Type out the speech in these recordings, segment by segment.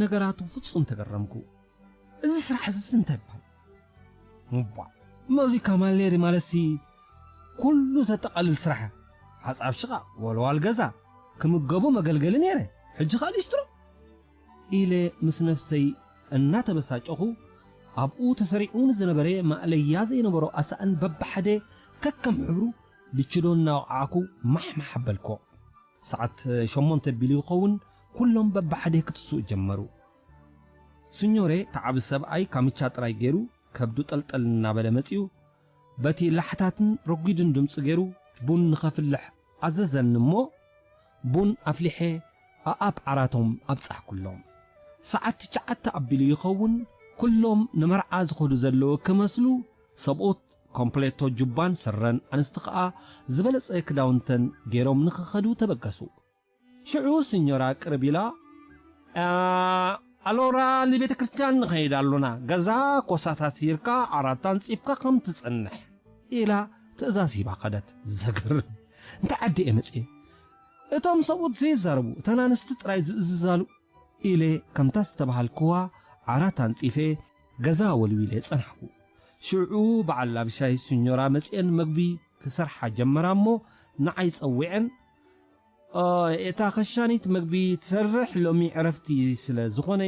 ነገራቱ ፍጹም ተገረምኩ። "እዚ ስራሕ እዚ እንታይ ይበሃል?" "እባ፣ እሞ እዚ ካማሌሪ ማለትሲ ኩሉ ዘጠቓልል ስራሕ፣ ሓጻብ ሽቓቕ፣ ወልዋል ገዛ፣ ክምገቡ መገልገሊ ነይረ፣ ሕጂ ኸኣ ሊስትሮ?" ኢለ ምስ ነፍሰይ እናተበሳጨኹ፣ ኣብኡ ተሰሪዑ ንዝነበረ ማእለያ ዘይነበሮ ኣሳእን በብሓደ ከከም ሕብሩ ልችዶ እናወቕዓኩ ማሕማሕ ኣበልኮ። ሰዓት ሸሞንተ ቢሉ ይኸውን፣ ኩሎም በብሓደ ክትስኡ ጀመሩ። ስኞሬ፣ እቲ ዓቢ ሰብኣይ ካምቻ ጥራይ ገይሩ፣ ከብዱ ጠልጠል እናበለ መጺኡ፣ በቲ ላሕታትን ረጒድን ድምጹ ገይሩ ቡን ንኸፍልሕ ኣዘዘኒ እሞ፣ ቡን ኣፍሊሐ ኣኣብ ዓራቶም ኣብጻሕኩሎም። ሰዓት ትሽዓተ ኣቢሉ ይኸውን፣ ኩሎም ንመርዓ ዝኸዱ ዘለዉ ክመስሉ፣ ሰብኡት ኮምፕሌቶ ጁባን ስረን፣ ኣንስቲ ኸኣ ዝበለጸ ክዳውንተን ገይሮም ንኽኸዱ ተበገሱ። ሽዑ ስኞራ ቅርብ ኢላ፣ "ኣ፣ ኣሎራ ንቤተ ክርስቲያን ንኸይድ ኣሎና፣ ገዛ ኮሳታት ሂርካ ዓራት ኣንጺፍካ ከም ትጸንሕ" ኢላ ትእዛዝ ሂባ ኸደት። ዘገርም! እንታይ ዓዲ እየ መጽየ? እቶም ሰብኡት ዘይዛረቡ፣ እተን ኣንስቲ ጥራይ ዝእዝዛሉ ኢለ ከምታ ዝተባሃልክዋ ዓራት ኣንጺፈ ገዛ ወልዊለ ጸናሕኩ። ሽዑ በዓል ኣብሻይ ስኞራ መጺአን መግቢ ክሰርሓ ጀመራ እሞ ንዓይ ጸዊዐን፣ "ኦ፣ እታ ከሻኒት መግቢ ትሰርሕ ሎሚ ዕረፍቲ ስለ ዝኾነ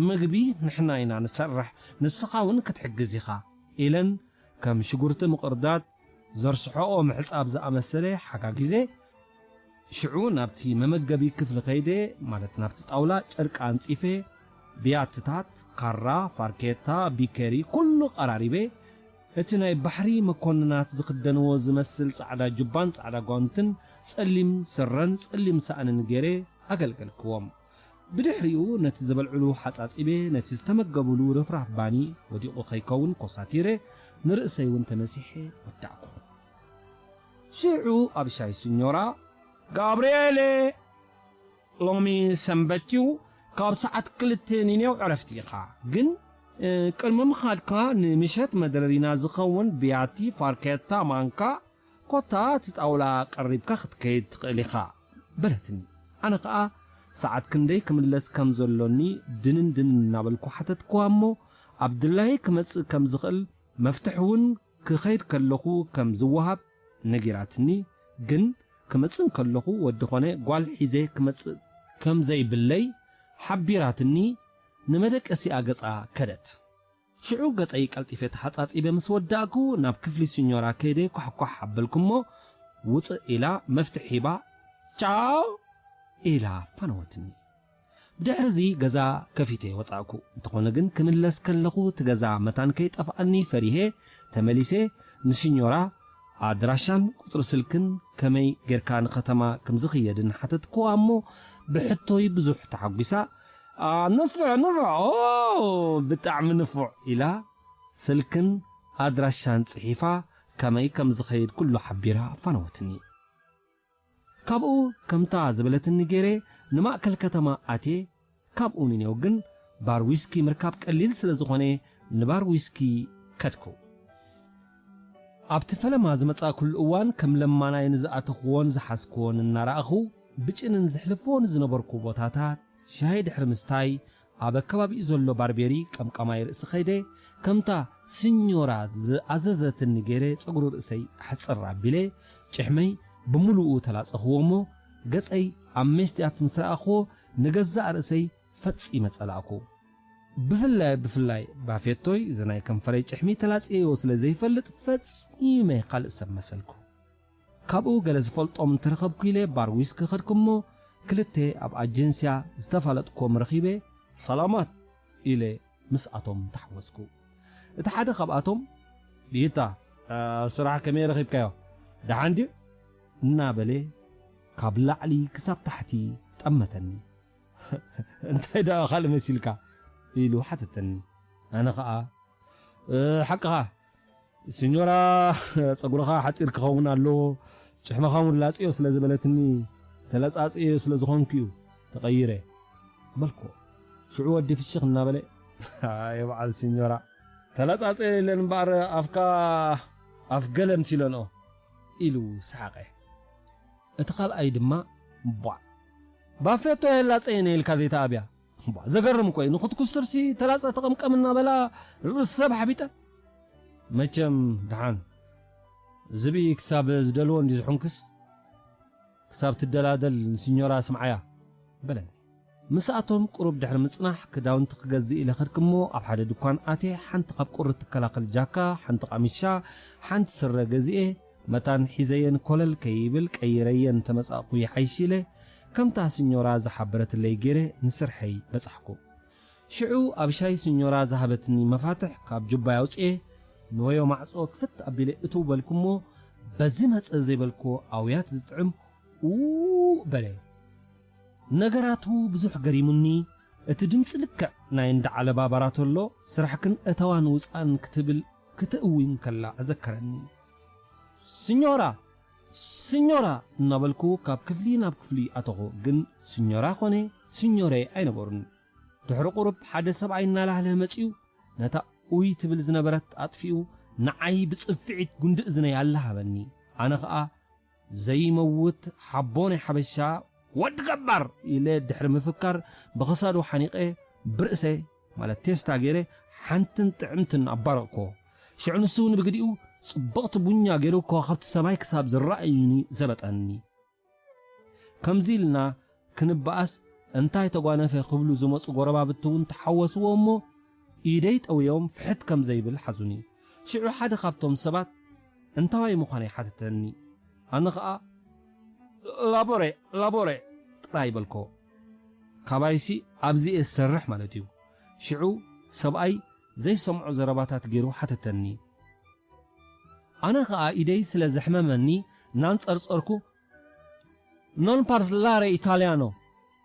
መግቢ ንሕና ኢና ንሰርሕ፣ ንስኻ እውን ክትሕግዝ ኢኻ" ኢለን ከም ሽጉርቲ ምቕርዳድ ዘርስሖኦ ምሕጻብ ዝኣመሰለ ሓጋጊዘ። ሽዑ ናብቲ መመገቢ ክፍሊ ከይደ፣ ማለት ናብቲ ጣውላ ጨርቂ ኣንጺፈ፣ ብያትታት፣ ካራ፣ ፋርኬታ፣ ቢከሪ፣ ኩሉ ቀራሪበ። እቲ ናይ ባሕሪ መኮንናት ዝኽደንዎ ዝመስል ጻዕዳ ጁባን ጻዕዳ ጓንትን ጸሊም ስረን ጸሊም ሳእንን ገይረ ኣገልገልክዎም። ብድሕሪኡ ነቲ ዝበልዕሉ ሓጻጺበ፣ ነቲ ዝተመገብሉ ርፍራፍ ባኒ ወዲቑ ከይከውን ኮሳቲረ፣ ንርእሰይ እውን ተመሲሐ ወዳእኩ። ሽዑ ኣብ ሻይ ስኞራ፣ "ጋብርኤሌ፣ ሎሚ ሰንበት እዩ፣ ካብ ሰዓት ክልተ ንኔው ዕረፍቲ ኢኻ። ግን፣ እ፣ ቅድሚ ምኻድካ ንምሸት መደረሪና ዝኸውን ብያቲ፣ ፋርኬታ፣ ማንካ፣ ኮታ እቲ ጣውላ ቀሪብካ ክትከይድ ትኽእል ኢኻ" በለትኒ። ኣነ ኸኣ ሰዓት ክንደይ ክምለስ ከም ዘሎኒ ድንን ድንን እናበልኩ ሓተትክዋ እሞ፣ ኣብ ድላየይ ክመጽእ ከም ዝኽእል፣ መፍትሕ እውን ክኸይድ ከለኹ ከም ዝወሃብ ነጊራትኒ። ግን ክመጽእ እንከለኹ ወዲ ኾነ ጓል ሒዘ ክመጽእ ከም ዘይብለይ ሓቢራትኒ፣ ንመደቀሲኣ ገጻ ከደት። ሽዑ ገጸይ ቀልጢፈ ተሓጻጺበ ምስ ወዳእኩ፣ ናብ ክፍሊ ሲኞራ ከይደ ኳሕኳሕ ኣበልኩ እሞ፣ ውጽእ ኢላ መፍትሕ ሂባ፣ "ቻው!" ኢላ ፋነወትኒ። ብድሕርዚ ገዛ ከፊተ ወጻእኩ። እንተኾነ ግን ክምለስ ከለኹ እቲ ገዛ መታን ከይጠፍኣኒ ፈሪሄ ተመሊሰ ንሲኞራ ኣድራሻን ቁጽሪ ስልክን ከመይ ጌርካ ንኸተማ ከም ዝኽየድን ሓተትኩዋ እሞ ብሕቶይ ብዙሕ ተሓጒሳ፣ "ኣ፣ ንፉዕ፣ ንፉዕ፣ ኦ፣ ብጣዕሚ ንፉዕ" ኢላ ስልክን ኣድራሻን ጽሒፋ ከመይ ከም ዝኸይድ ኩሉ ሓቢራ ኣፋነወትኒ። ካብኡ ከምታ ዝበለትኒ ገይረ ንማእከል ከተማ ኣትየ፣ ካብኡ ንኔው ግን ባር ዊስኪ ምርካብ ቀሊል ስለ ዝኾነ ንባር ዊስኪ ከድኩ። ኣብቲ ፈለማ ዝመጻእኩሉ እዋን ከም ለማናይ ንዝኣተኽዎን ዝሓዝክዎን እናረኣኹ ብጭንን ዝሕልፎን ዝነበርኩ ቦታታት ሻሂ ድሕሪ ምስታይ ኣብ ኣከባቢኡ ዘሎ ባርቤሪ ቀምቃማይ ርእሲ ከይደ ከምታ ሲኞራ ዝኣዘዘትኒ ገይረ ጸጉሪ ርእሰይ ኣሕጽር ኣቢለ ጭሕመይ ብምሉኡ ተላጸኽዎ እሞ ገጸይ ኣብ መስትያት ምስ ረኣኽዎ ንገዛእ ርእሰይ ፈጺመ ጸላእኩ። ብፍላይ ብፍላይ ባፌቶይ እዚ ናይ ከንፈረይ ጭሕሚ ተላጽየዮ ስለ ዘይፈልጥ ፈጺመ ካልእ ሰብ መሰልኩ። ካብኡ ገለ ዝፈልጦም እንተረኸብኩ ኢለ ባር ዊስኪ ከድኩ እሞ ክልተ ኣብ ኣጀንስያ ዝተፋለጥኮም ረኺበ ሰላማት ኢለ ምስኣቶም ተሓወስኩ። እቲ ሓደ ካብኣቶም "ይታ፣ እ፣ ስራሕ ከመይ ረኺብካዮ? ደሓን ድዩ?" እናበለ ካብ ላዕሊ ክሳብ ታሕቲ ጠመተኒ። "እንታይ ደኣ ካልእ መሲልካ?" ኢሉ ሓተተኒ። ኣነ ኸኣ፣ "እ፣ ሓቅኻ፣ ሲኞራ፣ ጸጉርኻ ሓጺር ክኸውን ኣለዎ፣ ጭሕምኻ እውን ላጽዮ ስለ ዝበለትኒ፣ ተለጻጽዮ ስለ ዝኾንኩ እዩ ተቐይረ" በልኩ። ሽዑ ወዲ ፍሽኽ እናበለ፣ "ኣየ በዓል ሲኞራ፣ ተለጻጽዮ ኢለን እምበኣር ኣፍካ ኣፍ ገለ ምሲለንኦ" ኢሉ ሰሓቐ። እቲ ካልኣይ ድማ፣ "ቧዕ፣ ባፌቶ የላጸየን ኢልካ ዘይተኣብያ?" እምቧ፣ ዘገርም እኮ እዩ። ንኽትኩስትርሲ ተላጸ ተቐምቀም እናበላ ርእሲ ሰብ ሓቢጠ። መቸም ደሓን ዝብኢ ክሳብ ዝደልዎ እንዲ ዝሑንክስ፣ ክሳብ ትደላደል ንሲኞራ ስምዓያ በለኒ። ምስኣቶም ቁሩብ ድሕሪ ምጽናሕ፣ ክዳውንቲ ክገዝእ ኢለ ከድኩ እሞ፣ ኣብ ሓደ ድኳን ኣትየ ሓንቲ ካብ ቁሪ ትከላኸል ጃካ፣ ሓንቲ ቃሚሻ፣ ሓንቲ ስረ ገዚኤ፣ መታን ሒዘየን ኮለል ከይብል ቀይረየን ተመጻእኩ ይሓይሽ ኢለ፣ ከምታ ሲኞራ ዝሓበረትለይ ገይረ ንስርሐይ በጻሕኩ። ሽዑ ኣብ ሻይ ሲኞራ ዝሃበትኒ መፋትሕ ካብ ጁባይ ኣውጽኤ፣ ንወዮ ማዕጾ ክፍት ኣቢለ እትው በልኩ እሞ፣ በዚ መጸ ዘይበልኩዎ ኣውያት ዝጥዕም ኡ በለ። ነገራቱ ብዙሕ ገሪሙኒ፣ እቲ ድምጺ ልክዕ ናይ እንዳ ዓለባ ባራቶሎ፣ ስራሕክን እተዋን ውጻን ክትብል ክትእዊ እንከላ ኣዘከረኒ። "ሲኞራ! ሲኞራ!" እናበልኩ ካብ ክፍሊ ናብ ክፍሊ ኣተኹ፣ ግን ሲኞራ ኾነ ሲኞሬ ኣይነበሩን። ድሕሪ ቁሩብ ሓደ ሰብኣይ እናላህለህ መጺኡ፣ ነታ ኡይ ትብል ዝነበረት ኣጥፊኡ፣ ንዓይ ብጽፍዒት ጉንዲ እዝነይ ኣላሃበኒ። ኣነ ኸኣ፣ "ዘይመውት ሓቦ ናይ ሓበሻ ወዲ ገባር!" ኢለ ድሕሪ ምፍካር፣ ብኸሳዱ ሓኒቐ፣ ብርእሰ፣ ማለት ቴስታ ገይረ፣ ሓንትን ጥዕምትን ኣባረቕኩዎ። ሽዑ ንሱ እውን ብግዲኡ፣ ጽብቕቲ ቡኛ ገይሩ ከዋኽብቲ ሰማይ ክሳብ ዝረኣዩኒ ዘበጠኒ። ከምዚ ኢልና ክንበኣስ፣ እንታይ ተጓነፈ ክብሉ ዝመጹ ጎረባብቲ እውን ተሓወስዎ እሞ፣ ኢደይ ጠውዮም ፍሕት ከም ዘይብል ሓዙኒ። ሽዑ ሓደ ካብቶም ሰባት እንታዋይ ምዃነይ ሓተተኒ። ኣነ ኸኣ፣ "ላቦሬ፣ ላቦሬ" ጥራይ በልኮ። ካባይሲ ኣብዚ'የ ዝሰርሕ ማለት እዩ። ሽዑ ሰብኣይ ዘይሰምዖ ዘረባታት ገይሩ ሓተተኒ። ኣነ ኸኣ ኢደይ ስለ ዘሕመመኒ እናንጸርጸርኩ፣ "Non parlare italiano፣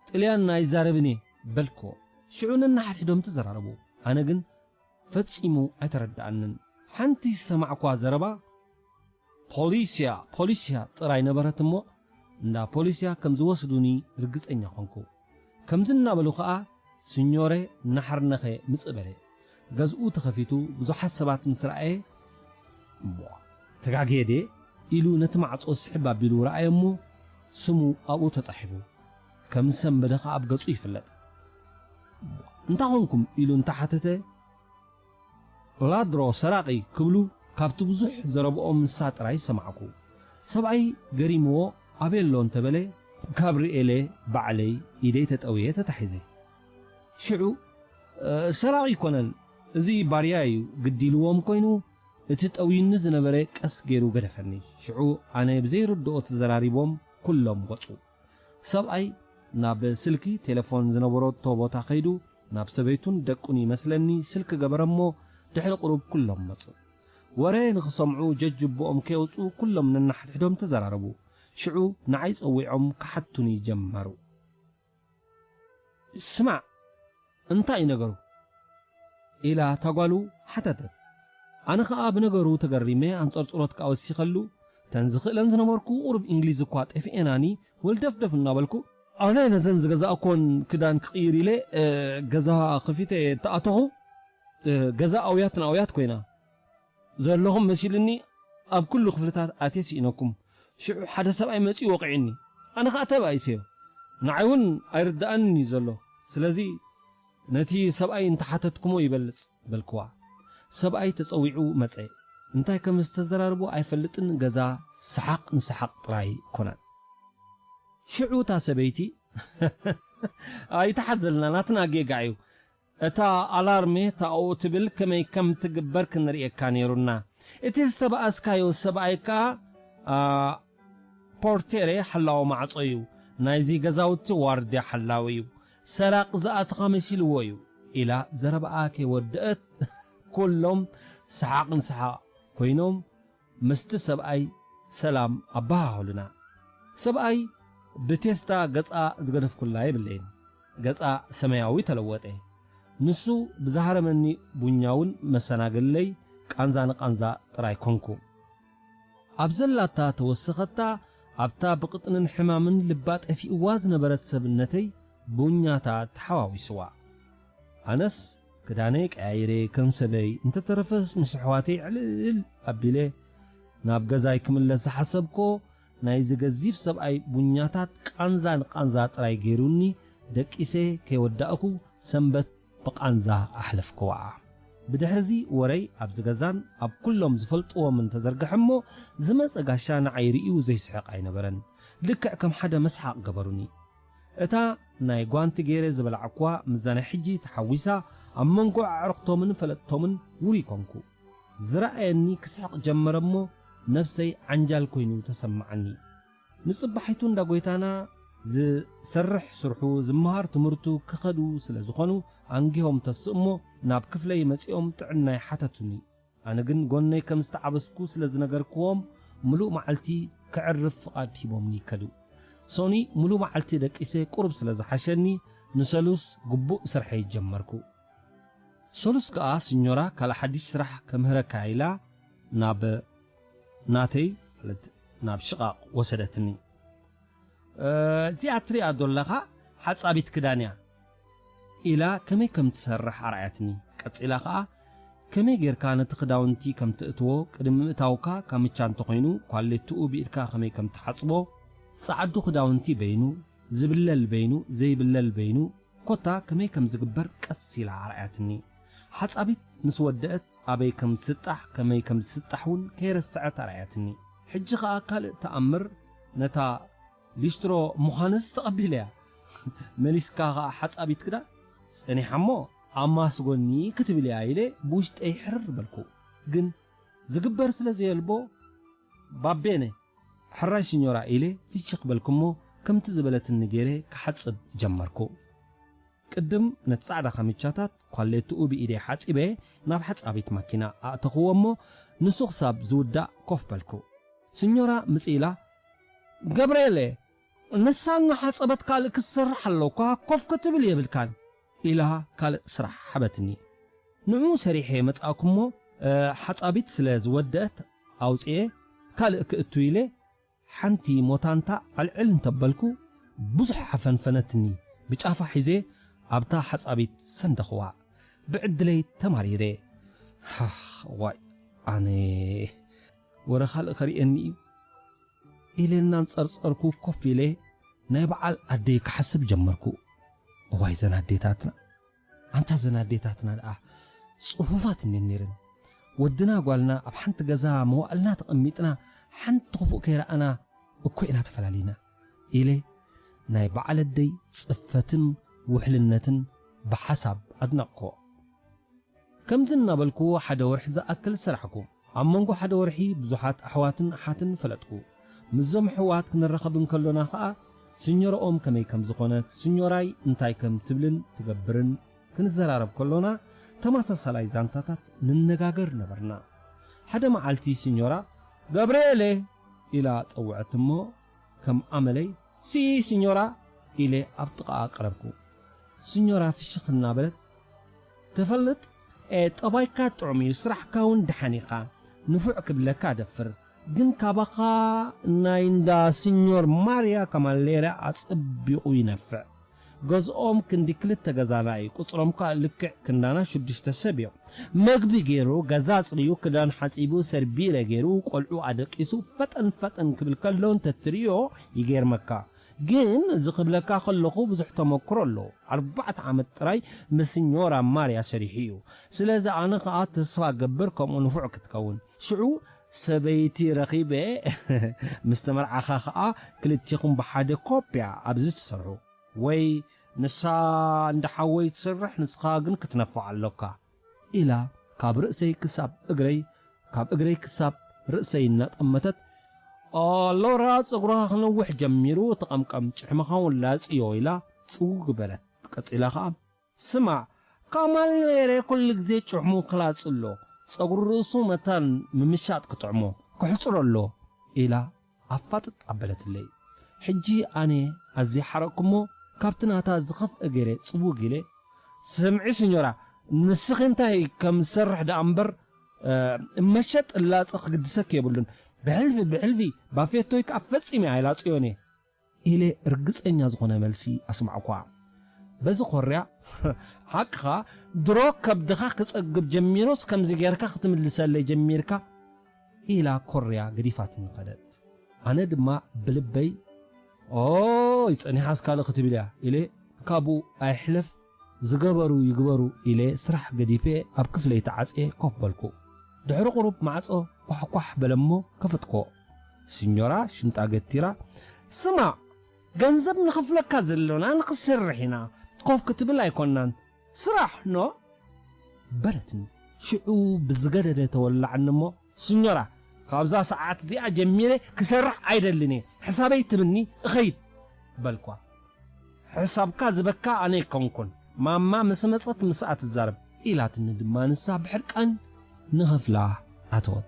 ጥልያን ኣይዛረብን እየ" በልክዎ። ሽዑ ነንሓድሕዶም ተዘራረቡ። ኣነ ግን ፈጺሙ ኣይተረድኣንን። ሓንቲ ዝሰማዕኳ ዘረባ፣ "ፖሊስያ፣ ፖሊስያ" ጥራይ ነበረት እሞ፣ እንዳ ፖሊስያ ከም ዝወስዱኒ ርግጸኛ ኾንኩ። ከምዚ እናበሉ ኸኣ፣ "ሲኞሬ፣ ናሕርነኸ ምጽእ" በለ። ገዝኡ ተኸፊቱ ብዙሓት ሰባት ምስ ረኣየ፣ "እሞ፣ ተጋግየ ድየ?" ኢሉ ነቲ ማዕጾ ስሕብ ኣቢሉ ረኣየ እሞ፣ ስሙ ኣብኡ ተጻሒፉ። ከም ዝሰንበደ ኸኣ ኣብ ገጹ ይፍለጥ። "እንታይ ኾንኩም?" ኢሉ እንተሓተተ፣ "ላድሮ፣ ሰራቒ" ክብሉ ካብቲ ብዙሕ ዘረብኦም ንሳ ጥራይ ሰማዕኩ። ሰብኣይ ገሪምዎ ኣበይ ኣሎ እንተበለ፣ ካብ ርእየለ ባዕለይ ኢደይ ተጠውየ ተታሒዘ። ሽዑ፣ "እ፣ ሰራቒ ኣይኮነን፣ እዚ ባርያ እዩ" ግዲ ኢልዎም ኮይኑ፣ እቲ ጠውዩኒ ዝነበረ ቀስ ገይሩ ገደፈኒ። ሽዑ ኣነ ብዘይርድኦ ተዘራሪቦም ኩሎም ወጹ። ሰብኣይ ናብ ስልኪ ቴሌፎን ዝነበረቶ ቦታ ከይዱ፣ ናብ ሰበይቱን ደቁን ይመስለኒ ስልኪ ገበረ እሞ፣ ድሕሪ ቁሩብ ኩሎም መጹ። ወረ ንኽሰምዑ ጀጅቦኦም ከየውጽኡ ኩሎም ነንሓድሕዶም ተዘራረቡ። ሽዑ ንዓይ ጸዊዖም ክሓቱኒ ጀመሩ። "ስማዕ፣ እንታይ እዩ ነገሩ?" ኢላ እታ ጓሉ ሓተተት። ኣነ ኸኣ ብነገሩ ተገሪመ፣ ኣንጸርጽሮት ከኣ ወሲኸሉ፣ እተን ዝኽእለን ዝነበርኩ ቁሩብ እንግሊዝ እኳ ጠፊኤናኒ፣ ወልደፍደፍ እናበልኩ፣ ኣነ ነዘን ዝገዛእኮን ክዳን ክቕይር ኢለ፣ እ፣ ገዛ ኸፊተ እየ እተኣተኹ፣ እ፣ ገዛ ኣውያት ንኣውያት ኮይና። ዘለኹም መሲልኒ ኣብ ኩሉ ክፍልታት ኣትየ ስኢነኩም። ሽዑ ሓደ ሰብኣይ መጺኡ ወቒዑኒ። ኣነ ኸኣ ተባኢሰዮ። ንዓይ እውን ኣይርድኣንን እዩ ዘሎ። ስለዚ ነቲ ሰብኣይ እንተሓተትኩሞ ይበልጽ በልክዋ። ሰብኣይ ተጸዊዑ መጸ። እንታይ ከም ዝተዘራረቡ ኣይፈልጥን፣ ገዛ ሰሓቕ ንሰሓቕ ጥራይ ኮነት። ሽዑ እታ ሰበይቲ ኣይትሓዘልና፣ ናትና ጌጋ እዩ። እታ ኣላርሜ ታኡ ትብል ከመይ ከም ትግበር ክንርእየካ ነይሩና። እቲ ዝተባኣስካዮ ሰብኣይ ከኣ፣ ኣ፣ ፖርቴሬ ሓላዊ ማዕጾ እዩ። ናይዚ ገዛውቲ ዋርድያ ሓላዊ እዩ። ሰራቂ ዝኣተኻ መሲልዎ እዩ፣ ኢላ ዘረባኣ ከይወደአት፣ ኩሎም ሰሓቕ ንሰሓቕ ኮይኖም፣ ምስቲ ሰብኣይ ሰላም ኣበሃህሉና። ሰብኣይ ብቴስታ ገጻ ዝገደፍኩላ የብለይን። ገጻ ሰማያዊ ተለወጠ። ንሱ ብዝሃረመኒ ቡኛውን መሰናግለይ ቃንዛ ንቃንዛ ጥራይ ኮንኩ። ኣብ ዘላታ ተወሰኸታ፣ ኣብታ ብቕጥንን ሕማምን ልባ ጠፊእዋ ዝነበረት ሰብነተይ ቡኛታ ተሓዋዊስዋ። ኣነስ ክዳነይ ቀያይረ ከም ሰበይ፣ እንተተረፈስ ምስ ኣሕዋተይ ዕልል ኣቢለ ናብ ገዛይ ክምለስ ዝሓሰብኮ፣ ናይዚ ገዚፍ ሰብኣይ ቡኛታት ቃንዛ ንቃንዛ ጥራይ ገይሩኒ፣ ደቂሰ ከይወዳእኩ ሰንበት ብቓንዛ ኣሕለፍክዋ። ብድሕርዚ ወረይ ኣብዚ ገዛን ኣብ ኩሎም ዝፈልጥዎምን ተዘርግሐ እሞ፣ ዝመጸ ጋሻ ንዓይ ርእዩ ዘይስሕቕ ኣይነበረን። ልክዕ ከም ሓደ መስሓቕ ገበሩኒ። እታ ናይ ጓንቲ ገይረ ዝበላዕክዋ ምስዛ ናይ ሕጂ ተሓዊሳ ኣብ መንጎ ኣዕሩኽቶምን ፈለጥቶምን ውሩይ ኮንኩ። ዝረኣየኒ ክስሕቕ ጀመረ እሞ፣ ነብሰይ ዓንጃል ኮይኑ ተሰማዓኒ። ንጽባሒቱ እንዳ ጎይታና ዝሰርሕ ስርሑ፣ ዝመሃር ትምህርቱ ክኸዱ ስለ ዝኾኑ፣ ኣንጊሆም ተስእሞ ናብ ክፍለይ መጺኦም ጥዕናይ ሓተቱኒ። ኣነ ግን ጎነይ ከም ዝተዓበስኩ ስለ ዝነገርክዎም፣ ምሉእ መዓልቲ ከዕርፍ ፍቓድ ሂቦምኒ ከዱ። ሶኒ ምሉእ መዓልቲ ደቂሰ ቁሩብ ስለ ዝሓሸኒ፣ ንሰሉስ ግቡእ ስርሐይ ጀመርኩ። ሰሉስ ከኣ ስኞራ ካልእ ሓድሽ ስራሕ ከምህረካ ኢላ ናብ ናተይ፣ ማለት ናብ ሽቓቕ ወሰደትኒ። "እ፣ እዚኣ ትሪኣ ዶ ኣለኻ ሓጻቢት ክዳን እያ" ኢላ ከመይ ከም ትሰርሕ ኣርኣያትኒ። ቀጺላ ከኣ ከመይ ጌርካ ነቲ ክዳውንቲ ከም ትእትዎ፣ ቅድሚ ምእታውካ ካምቻ እንተኾይኑ ኳሌትኡ ብኢድካ ከመይ ከም ትሓጽቦ፣ ጸዓዱ ክዳውንቲ በይኑ፣ ዝብለል በይኑ፣ ዘይብለል በይኑ፣ ኮታ ከመይ ከም ዝግበር ቀስ ኢላ ኣርኣያትኒ። ሓጻቢት ምስ ወደአት ኣበይ ከም ዝስጣሕ፣ ከመይ ከም ዝስጣሕ እውን ከይረስዐት ኣርኣያትኒ። ሕጂ ኸኣ ካልእ ተኣምር፣ ነታ ሊስትሮ ምዃንስ ተቐቢለያ። መሊስካ ኸኣ ሓጻቢት ክዳን ጸኒሓ እሞ ኣማስጎኒ ክትብል እያ ኢለ ብውሽጠይ ሕርር በልኩ። ግን ዝግበር ስለ ዘየልቦ፣ "ባቤነ፣ ሕራይ ሲኞራ" ኢለ ፍሽኽ በልኩ እሞ፣ ከምቲ ዝበለትኒ ገይረ ክሓጽብ ጀመርኩ። ቅድም ነቲ ጻዕዳ ካምቻታት ኳሌትኡ ብኢደይ ሓጺበ ናብ ሓጻቢት ማኪና ኣእተኽዎ እሞ፣ ንሱ ክሳብ ዝውዳእ ኮፍ በልኩ። ሲኞራ ምጽእ ኢላ፣ "ገብርኤለ፣ ንሳ እናሓጸበት ካልእ ክትሰርሕ ኣለኳ፣ ኮፍ ክትብል የብልካን" ኢላ ካልእ ስራሕ ሓበትኒ። ንዕኡ ሰሪሐ መጻእኩ እሞ፣ እ፣ ሓጻቢት ስለ ዝወደአት ኣውጽኤ ካልእ ክእቱ ኢለ፣ ሓንቲ ሞታንታ ዕልዕል እንተበልኩ፣ ብዙሕ ሓፈንፈነትኒ። ብጫፋ ሒዘ ኣብታ ሓጻቢት ሰንደኽዋ። ብዕድለይ ተማሪረ። ሃህ፣ ዋይ፣ ኣነ ወረ ካልእ ከርእየኒ እዩ ኢለ እናንጸርጸርኩ ኮፍ ኢለ ናይ በዓል ኣደይ ክሓስብ ጀመርኩ። እዋይ፣ ዘን ኣዴታትና፣ ኣንታ ዘን ኣዴታትና ደኣ ጽፉፋት እንድየን ነይረን። ወድና ጓልና ኣብ ሓንቲ ገዛ መዋእልና ተቐሚጥና ሓንቲ ክፉእ ከይረኣና እኮ ኢና ተፈላሊና ኢለ ናይ በዓል ኣደይ ጽፈትን ውሕልነትን ብሓሳብ ኣድነቕክዎ። ከምዚ እናበልኩ ሓደ ወርሒ ዝኣክል ሰራሕኩ። ኣብ መንጎ ሓደ ወርሒ ብዙሓት ኣሕዋትን ኣሓትን ፈለጥኩ። ምስዞም ኣሕዋት ክንራኸብ እንከሎና ኸኣ፣ ስኞረኦም ከመይ ከም ዝኾነት፣ ስኞራይ እንታይ ከም ትብልን ትገብርን ክንዘራረብ ከሎና፣ ተመሳሳላይ ዛንታታት ንነጋገር ነበርና። ሓደ መዓልቲ ስኞራ፣ "ገብርኤለ!" ኢላ ጸውዐት እሞ፣ ከም ኣመለይ፣ "ሲ፣ ሲኞራ!" ኢለ ኣብ ጥቓኣ ቀረብኩ። ሲኞራ ፍሽኽ እናበለት፣ "ትፈልጥ፣ እ፣ ጠባይካ ጥዑም እዩ፣ ስራሕካ እውን ደሓን ኢኻ፣ ንፉዕ ክብለካ እደፍር። ግን ካባኻ ናይ እንዳ ሲኞር ማርያ ካማሌራ ኣጸቢቑ ይነፍዕ። ገዝኦም ክንዲ ክልተ ገዛና እዩ፣ ቁጽሮም ከኣ ልክዕ ክንዳና ሽዱሽተ ሰብ እዮም። መግቢ ገይሩ፣ ገዛ ኣጽርዩ፣ ክዳን ሓጺቡ፣ ሰርቢረ ገይሩ፣ ቆልዑ ኣደቂሱ፣ ፈጠን ፈጠን ክብል ከሎ እንተትርእዮ ይገርመካ። ግን እዚ ክብለካ ከለኹ ብዙሕ ተመክሮ ኣለዎ። ኣርባዕተ ዓመት ጥራይ ምስ ሲኞራ ማርያ ሰሪሑ እዩ። ስለዚ ኣነ ኸኣ ተስፋ እገብር ከምኡ ንፉዕ ክትከውን። ሽዑ ሰበይቲ ረኺበ ምስ ተመርዓኻ ኸኣ ክልቴኹም ብሓደ ኮፕያ ኣብዚ ትሰርሑ። ወይ ንሳ እንዳ ሓወይ ትሰርሕ፣ ንስኻ ግን ክትነፍዕ ኣሎካ" ኢላ ካብ ርእሰይ ክሳብ እግረይ፣ ካብ እግረይ ክሳብ ርእሰይ እናጠመተት፣ "ኣሎራ፣ ጸጉርኻ ክነውሕ ጀሚሩ፣ ተቐምቀም፣ ጭሕምኻ እውን ላጽዮ" ኢላ ጽውግ በለት። ቀጺላ ኸኣ፣ "ስማዕ፣ ከማል ነይረ ኩሉ ግዜ ጭሕሙ ክላጽ ኣሎ፣ ጸጉሪ ርእሱ መታን ምምሻጥ ክጥዕሞ፣ ክሕጽሮ ኣሎ" ኢላ ኣፋጥጥ ኣበለትለይ። ሕጂ ኣነ ኣዝየ ሓረቕኩ እሞ፣ ካብቲ ናታ ዝኸፍአ ገይረ ጽውግ ኢለ፣ "ስምዒ ሲኞራ፣ ንስኺ እንታይ ከም ዝሰርሕ ደኣ እምበር፣ እ፣ መሸጥ እላጸ ክግድሰኪ የብሉን። ብሕልፊ፣ ብሕልፊ፣ ባፌቶይ ከኣ ፈጺመ ኣይላጽዮን እየ" ኢለ ርግጸኛ ዝኾነ መልሲ ኣስማዕኳ። በዚ ኮርያ፣ "ሓቅኻ፣ ድሮ ከብድኻ ክጸግብ ጀሚሩስ ከምዚ ጌርካ ክትምልሰለይ ጀሚርካ?" ኢላ ኮርያ ገዲፋትኒ ከደት። ኣነ ድማ ብልበይ፣ "ኦይ፣ ጸኒሓስ ካልእ ክትብል እያ" ኢለ ካብኡ ኣይሕለፍ፣ ዝገበሩ ይግበሩ ኢለ ስራሕ ገዲፈ ኣብ ክፍለይ ተዓጽየ ኮፍ በልኩ። ድሕሪ ቁሩብ ማዕጾ ኳሕኳሕ በለሞ ከፈትኮ። ሲኞራ ሽንጣ ገቲራ፣ "ስማዕ፣ ገንዘብ ንኸፍለካ ዘሎና ንኽሰርሕ ኢና፣ ኮፍ ክትብል ኣይኮናን፣ ስራሕ ኖ?" በለትኒ። ሽዑ ብዝገደደ ተወላዕኒ እሞ፣ "ስኞራ፣ ካብዛ ሰዓት እዚኣ ጀሚረ ክሰርሕ ኣይደልን እየ፣ ሕሳበይ ትብኒ እኸይድ" በልኳ። "ሕሳብካ ዝበካ ኣነ ኣይኮንኩን፣ ማማ ምስ መጸት ምስኣ ትዛረብ" ኢላትኒ ድማ ንሳ ብሕርቃን ንኸፍላ ኣተወት።